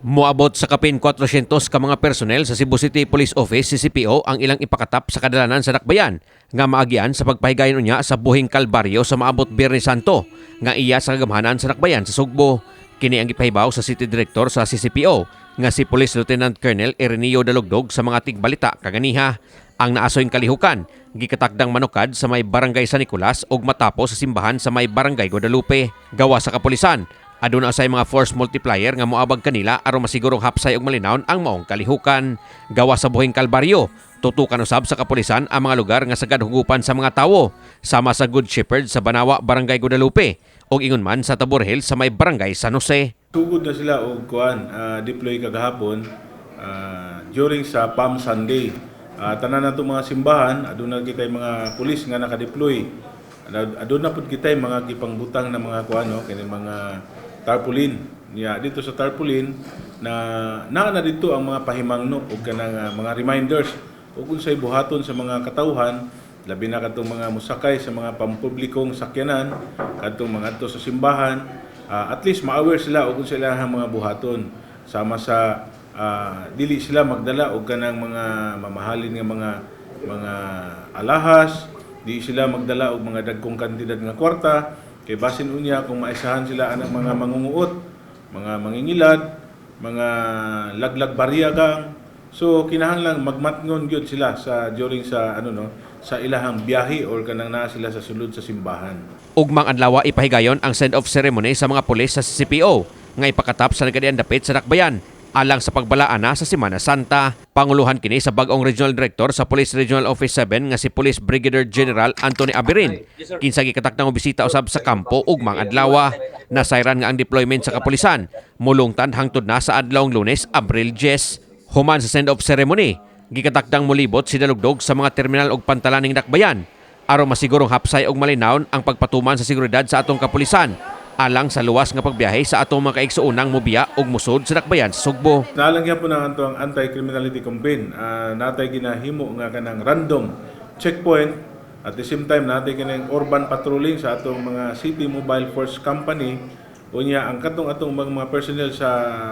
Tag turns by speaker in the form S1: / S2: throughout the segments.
S1: Moabot sa kapin 400 ka mga personnel sa Cebu City Police Office, CCPO, ang ilang ipakatap sa kadalanan sa dakbayan nga maagian sa pagpahigayon unya sa Buhing Kalbaryo sa maabot Biyernes Santo nga iya sa kagamhanan sa dakbayan sa Sugbo. Kini ang gipahibaw sa City Director sa CCPO nga si Police Lieutenant Colonel Ireneo Dalugdog sa mga tigbalita kaganiha. Ang naasoy kalihukan gikatakdang manukad sa may Barangay San Nicolas ug matapos sa simbahan sa may Barangay Guadalupe. Gawa sa kapulisan, aduna say mga force multiplier nga moabag kanila aron masigurong hapsay ug malinawon ang maong kalihukan. Gawa sa Buhing Kalbaryo, tutukan usab sa kapulisan ang mga lugar nga sagad hugupan sa mga tawo, sama sa Good Shepherd sa Banawa, Barangay Guadalupe, ug ingon man sa Tabor Hill sa may Barangay San Jose.
S2: Sugod na sila og kuan, deploy kagahapon during sa Palm Sunday. Tanan nato mga simbahan, aduna kitay mga pulis nga naka-deploy. Aduna pud kitay mga gipangbutang na mga kuan, no, kini mga tarpaulin. Nya dito sa tarpaulin na naa na dito ang mga pahimangno ug kanang mga reminders ug unsay buhaton sa mga katawhan, labi na kadtong mga musakay sa mga pampublikong sakyanan kadtong mga adto sa simbahan, at least ma-aware sila og unsa ilahang mga buhaton, sama sa dili sila magdala og kanang mga mamahalin nga mga alahas, di sila magdala og mga dagkong kantidad nga kwarta kay basin unya kung maisahan sila anang mga mangunguot, mga mangingilad, mga laglag barya gang. So kinahanglan magmatngon gyud sila sa during sa ano, no, sa ilahang biyahe or kanang naa sila sa sulod sa simbahan.
S1: Ugmang adlaw ipahigayon ang send-off ceremony sa mga pulis sa CCPO nga ipakatap sa nagadian dapit sa dakbayan alang sa pagbalaan na sa Semana Santa. Panguluhan kini sa bag-ong Regional Director sa Police Regional Office 7 nga si Police Brigadier General Anthony Aberin, kinsa gikatakdang bisita usab sa kampo ugmang adlaw. Nasayran nga ang deployment sa kapulisan mulungtan hangtod na sa adlawng Lunes, Abril 10. Human sa send-off ceremony, gikatakdang molibot si Dalugdog sa mga terminal ug pantalaning dakbayan aron masigurong hapsay ug malinawon ang pagpatuman sa seguridad sa atong kapulisan alang sa luwas nga pagbiyahe sa atong mga kaigsuonang mobiya ug musod sa dakbayan sa Sugbo.
S2: Naa lang gyapon ang ato ang anti-criminality campaign. Natay ginahimo nga kanang random checkpoint. At the same time, natay kanang urban patrolling sa atong mga City Mobile Force Company. Unya ang katong atong mga personnel sa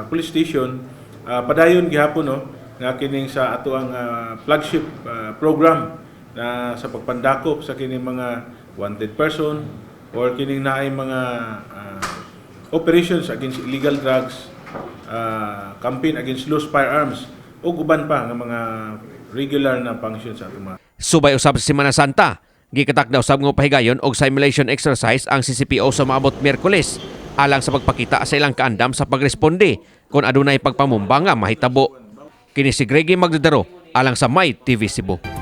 S2: police station, padayon gihapon, no, nga kining sa ato ang flagship program na sa pagpandakop sa kining mga wanted person or kining naay mga operations against illegal drugs, campaign against loose firearms ug uban pa nga mga regular na function sa atong mga
S1: Subay usab sa Semana Santa, gikatakda usab nga pahigayon og simulation exercise ang CCPO sa maabot Miyerkules alang sa pagpakita sa ilang kaandam sa pagresponde kung adunay pagpamumba nga mahitabo. Kini si Greggy Magdadaro alang sa My TV Cebu.